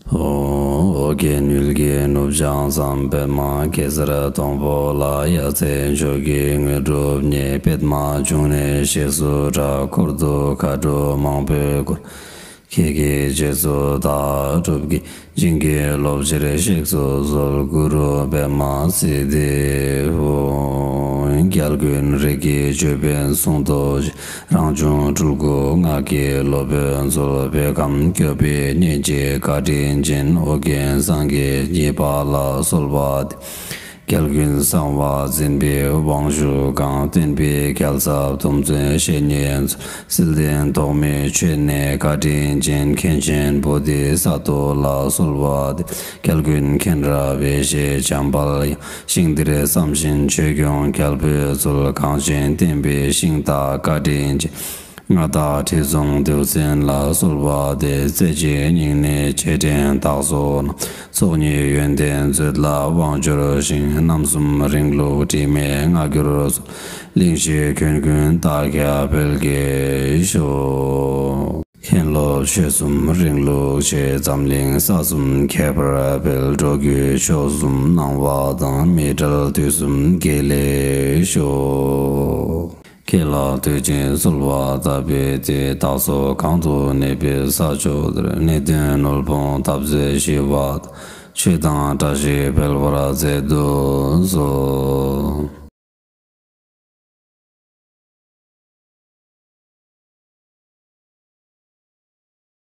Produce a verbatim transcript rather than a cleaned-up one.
ཨོ། ཨོ་རྒྱན་ཡུལ་གྱི་ནུབ་བྱང་མཚམས། པདྨ་གེ་སར་སྡོང་པོ་ལ། ཡ་མཚན་མཆོག་གི་དངོས་གྲུབ་བརྙེས། པདྨ་འབྱུང་གནས་གཤེགས་སུ་གྲགས། འཁོར་དུ་མཁའ་འགྲོ་མང་པོས་བསྐོར། ཁྱེད་ཀྱི་རྗེས་སུ་བདག་སྒྲུབ་ཀྱིས། བྱིན་གྱིས་རློབ་ཕྱིར་གཤེགས་སུ་གསོལ། གུ་རུ་པདྨ་སིདྡྷི་ཧཱུྃ། རྒྱལ་ཀུན་རིགས་ཀྱི་ཅོད་པན་ཟུང་དུ་བཞེས། རང་བྱུང་སྤྲུལ་སྐུ་སྔགས་ཀྱི་སློབ་དཔོན་མཛོད། བོད་ཁམས་སྐྱོབ་པའི་གཉེན་གཅིག་བཀའ་དྲིན་ཅན། ཨོ་རྒྱན་སངས་རྒྱས་གཉིས་པ་ལ་གསོལ་བ་འདེབས། རྒྱལ་ཀུན་གསང་བ་འཛིན་པའི་དབང་ཕྱུག་གང་། བསྟན་པའི་རྒྱལ་ཚབ་སྡོམ་བརྩོན་བཤེས་གཉེན་མཛོད། བསིལ་ལྡན་ཐོགས་མེད་མཆོད་གནས་བཀའ་དྲིན་ཅན། མཁན་ཆེན་བོ་དྷི་ས་ཏྭ་ལ་གསོལ་བ་འདེབས། རྒྱལ་ཀུན་མཁྱེན་རབ་ཡེ་ཤེས་འཇམ་དཔལ་དབྱངས། ཞིང་འདིར་བསམ་བཞིན་ཆོས་སྐྱོང་རྒྱལ་པོས་གཙོས། གངས་ཅན་བསྟན་པའི་ཤིང་རྟ་བཀའ་དྲིན་ཅན། མངའ་བདག་ཁྲི་སྲོང་ལྡེའུ་བཙན་ལ་གསོལ་བ་འདེབས། རྩེ་གཅིག་སྙིང་ནས་རྗེས་དྲན་བདག་སོགས་རྣམས། ཚོགས་གཉིས་ཡོན་ཏན་མཛོད་ལ་དབང་འབྱོར་ཞིང་། རྣམ་གསུམ་རིང་ལུགས་དྲི་མེད་མངའ་གྱུར་སོགས། གླིང་བཞི་ཁྱོན་ཀུན་རྟག་ཁྱབ་འཕེལ་རྒྱས་ཤོག། མཁན་སློབ་ཆོས་གསུམ་རིང་ལུགས་ཆེ། འཛམ་གླིང་ས་གསུམ་ཁྱད་པར་འཕེལ། འགྲོ་རྒྱུད་ཕྱོགས་གསུམ་སྣང་བ་དང་། མི་འབྲལ་དུས་གསུམ་དགེ་ལེགས་ཤོག། ཁྱེད་ལ་དུས་ཆེན་གསོལ་བ་བཏབ་པའི་དེ། བདག་སོགས་གང་དུ་གནས་པའི་ས་ཕྱོགས་དེར། གནས་བརྟན་ནོར་སྤངས་འཐབ་རྩོད་ཞི་བ་དང་། ཆོས་དང་བཀྲ་ཤིས་འཕེལ་བར་མཛད་དུ་གསོལ།